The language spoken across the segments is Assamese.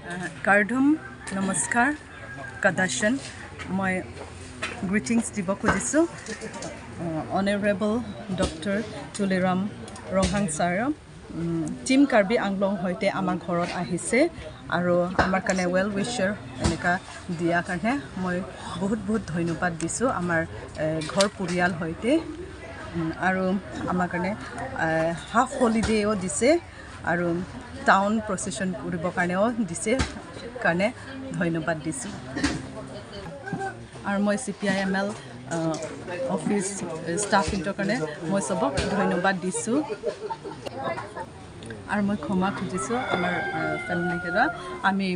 কাৰ্ডুম নমস্কাৰ, কাদাশন, মই গ্ৰিটিংছ দিব খুজিছোঁ honourable doctor Tuliram Ronghang sir. Team Karbi Anglong সৈতে আমাৰ ঘৰত আহিছে আৰু আমাৰ কাৰণে ৱেল উইচাৰ এনেকুৱা দিয়াৰ কাৰণে মই বহুত বহুত ধন্যবাদ দিছোঁ আমাৰ ঘৰ পৰিয়াল সৈতে। আৰু আমাৰ কাৰণে হাফ হলিডেও দিছে আৰু টাউন প্ৰচেশ্যন কৰিবৰ কাৰণেও দিছে কাৰণে ধন্যবাদ দিছোঁ। আৰু মই চিপিআইএমএল অফিচ ষ্টাফিংটোৰ কাৰণে মই চবক ধন্যবাদ দিছোঁ। আৰু মই ক্ষমা খুজিছোঁ আমাৰ ফেমিলিকেইটা, আমি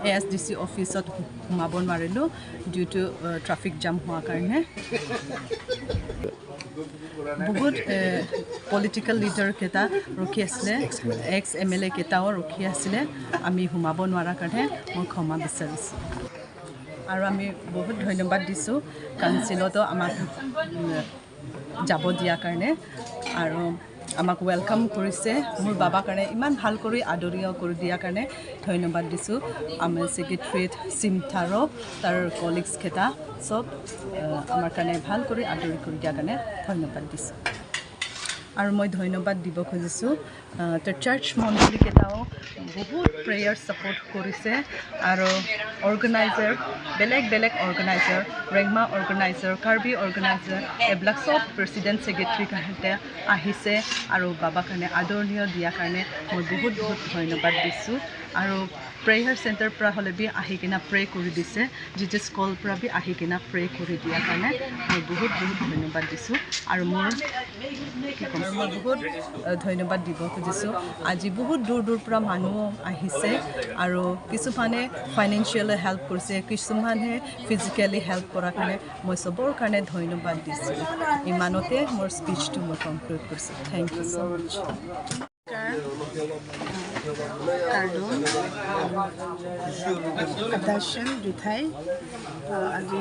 এএছডিচি অফিচত সোমাব নোৱাৰিলোঁ ডিউ টু ট্ৰাফিক জাম হোৱাৰ কাৰণে। বহুত পলিটিকেল লিডাৰকেইটা ৰখি আছিলে, এক্স এমএলএ কেইটাও ৰখি আছিলে, আমি সোমাব নোৱাৰাৰ কাৰণে মই ক্ষমা বিচাৰিছোঁ। আৰু আমি বহুত ধন্যবাদ দিছোঁ কাউন্সিলতো আমাক যাব দিয়াৰ কাৰণে আৰু আমাক welcome কৰিছে। মোৰ বাবাৰ কাৰণে ইমান ভাল কৰি আদৰণীয় কৰি দিয়াৰ কাৰণে ধন্যবাদ দিছোঁ। আমাৰ ছেক্ৰেটেৰিয়েট চিমথাৰো তাৰ কলিগছকেইটা চব আমাৰ কাৰণে ভাল কৰি আদৰি কৰি দিয়াৰ কাৰণে ধন্যবাদ দিছোঁ। আৰু মই ধন্যবাদ দিব খুজিছোঁ তো চাৰ্চ মণ্ডলীকেইটাও বহুত প্ৰেয়াৰ ছাপৰ্ট কৰিছে আৰু অৰ্গেনাইজাৰ, বেলেগ বেলেগ organiser, Rengma organiser, Karbi organiser, এইবিলাক চব প্ৰেচিডেণ্ট ছেক্ৰেটেৰীৰ কাৰণে আহিছে আৰু বাবাৰ কাৰণে আদৰণীয় দিয়াৰ কাৰণে মই বহুত বহুত ধন্যবাদ দিছোঁ। আৰু প্ৰেয়াৰ চেণ্টাৰ পৰা হ'লে বি আহি কিনে প্ৰে কৰি দিছে, জিজাছ কল পৰা বি আহি কিনে প্ৰে কৰি দিয়াৰ কাৰণে মই বহুত বহুত ধন্যবাদ দিছোঁ। আৰু মোৰ কি ক'ম, মই বহুত ধন্যবাদ দিব খুজিছোঁ। আজি বহুত দূৰ দূৰ পৰা মানুহ আহিছে আৰু কিছুমানে ফাইনেন্সিয়েলি হেল্প কৰিছে, কিছুমানে ফিজিকেলি হেল্প কৰাৰ কাৰণে মই চবৰ কাৰণে ধন্যবাদ দিছোঁ। ইমানতে মোৰ স্পীচটো মই কনক্লুড কৰিছোঁ। Thank you so much. কাৰ্ডুম আদাচন জুঠাই, আজি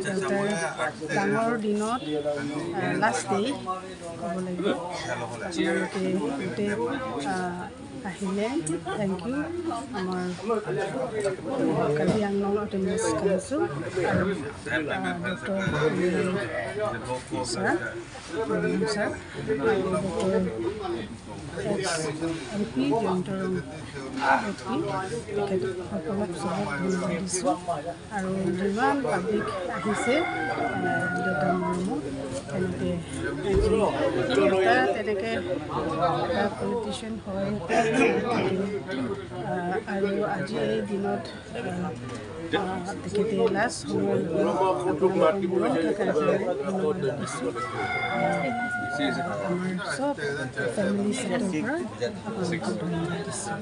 দেউতাৰ ডাঙৰ দিনত লাষ্ট ডে ক'ব লাগিব। আপোনালোকে গোটেই আহিলে, thank U. আমাৰ কাৰ্বি আংলং অট'নমাছ কাউন্সিল আৰু ডক্টৰ ছাৰ, ছাৰ আৰু doctor x MP Jayanta Rongpi, তেখেতসকলক চবক ধন্যবাদ দিছোঁ। আৰু যিমান পাব্লিক আহিছে দেউতাৰ মৰমত, তেনেকৈ আজি দেউতা তেনেকৈ এটা পলিটিচিয়ান হৈ থাকিল আৰু আজি এই দিনত তেখেতে লাষ্ট সময়লৈকে আপোনালোকৰ মৰম থকাৰ কাৰণে ধন্যবাদ দিছোঁ। আমাৰ চব ফেমিলি ছাইডৰ পৰা আপোনালোকক ধন্যবাদ দিছোঁ।